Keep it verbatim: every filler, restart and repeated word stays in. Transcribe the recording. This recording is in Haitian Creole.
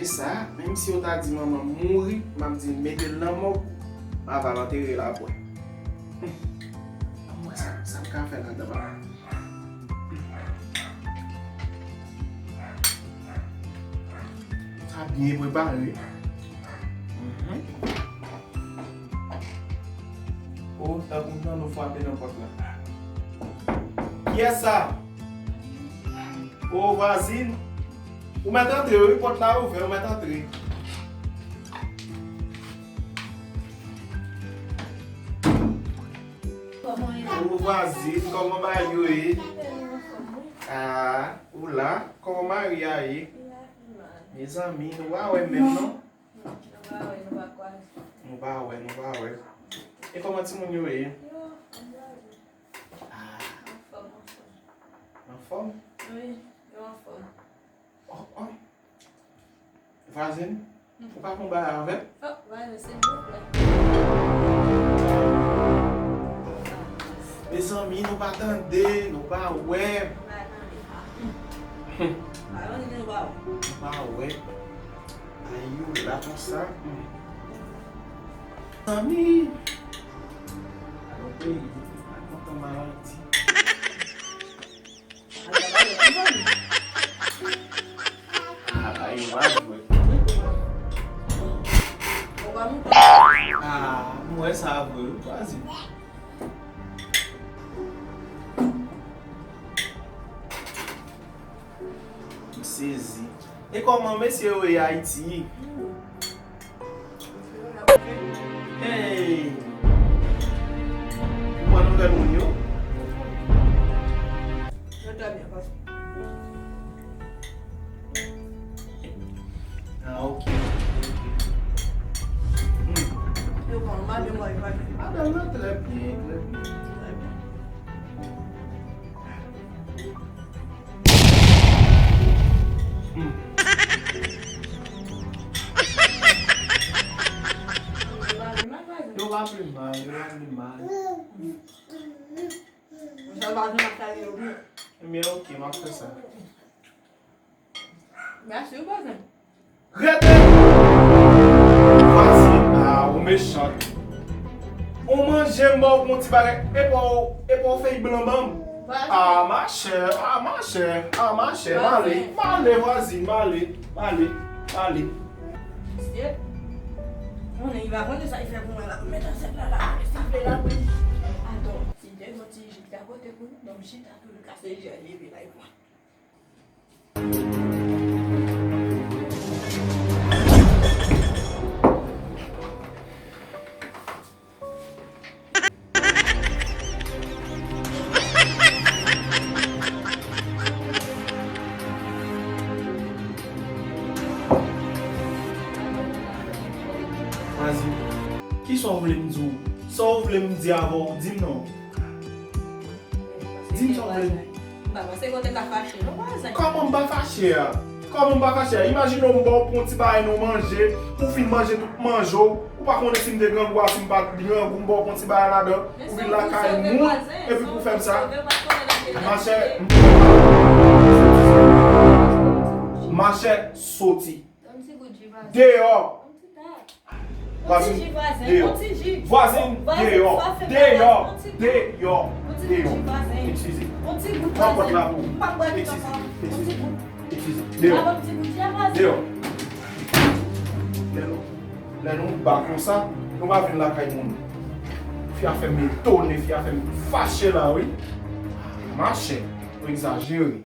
Sa, menm si yo ta di manman m mouri, m ap di l mete l nan mòg, m ava l antere l apre. Hmm. Ann wè sa, sa m ka fè ladan, papa. Sa byen prepare. Mhm. O, tankou m tande w frape nan pòt la. Kiyès sa? O, vwazin. Ou mèt antre, wi, pòt la ouvè, ou mèt antre. O, vwazin, kòman bagay yo ye? Ah, ou la? Kòman mari a ye? Mezanmi, nou pa wè menm, non? Nou pa wè, nou pa kwaze. Nou pa wè, nou pa wè. E kòman timoun yo ye? Yo anfòm, anfòm. Ah. Anfòm, anfòm. Anfòm? Wi, yo anfòm. Oh, oh. Vwazin, ou pa konn bagay avè m? Oh, vwazin, silvouplè. Mezanmi, nou pa tande, nou pa wè. Nou pa tande. Hmm. Pa tande, nou pa wè. Nou pa wè. Ay, ou la konsa. Hmm. Zanmi. Alò, peyi, pa kontan maladi. Ah, ay, ou pa jwe. Ah, m wè sa vre, wi, vwazin. M sezi. E kòman mesye yo ye Ayiti? Hey! Ou pran nouvèl moun yo? Yo trè byen, pase. Ah, ok, ok, ok. Hmm. Yo pran madanm mwen, yo pa byen. Madanm nan trè byen, trè byen. Trè byen. Hmm. Yo pa pi mal, yo pa pi mal. Ebyen, ok, m ap fè sa. Mèsi, ou pa zen. Rete! Vwazin, ah, ou mechan. Ou manje m ba w pou yon ti bagay, epa w, epa w fèy blan ban m. Ah, machè, ah, machè, ah, machè, m ale, m ale, vwazin, m ale, m ale, m ale. Mesye, konnen li pa konnen sa li fè pou mwen la. Met ansèt la la, sa fè la, wi. Atò, ti de yon ti jita kote pou nou, ban m jita tou, li kase je, leve la, e pran. Vwazin, kisa w vle m di w? Sa w vle m di avè w, di m non. Di m sa w vle. M pa panse ke w te ka fache, non, vwazen. Kòman m pa fache a? Kòman m pa fache a? Imajine w m ba w pou yon ti bagay nan w manje, ou fin manje tout manje w, ou pa konnen si m te grangou a, si m pa t grangou, m ba w pou yon ti bagay ladan, ou vin lakay moun, epi pou w fè m sa. Machè, machè, soti. Deyò. Vwazin, deyò. Vwazin, deyò. Deyò. Deyò. Deyò. Eskize. Pran pòt la pou ou. Eskize. Eskize. Eskize. Deyò. Deyò. Lè nou, lè nou ba konsa, nou pa vin lakay moun. Fi a fè m etone, fi a fè m fache la, wi. Machè, ou egzajere.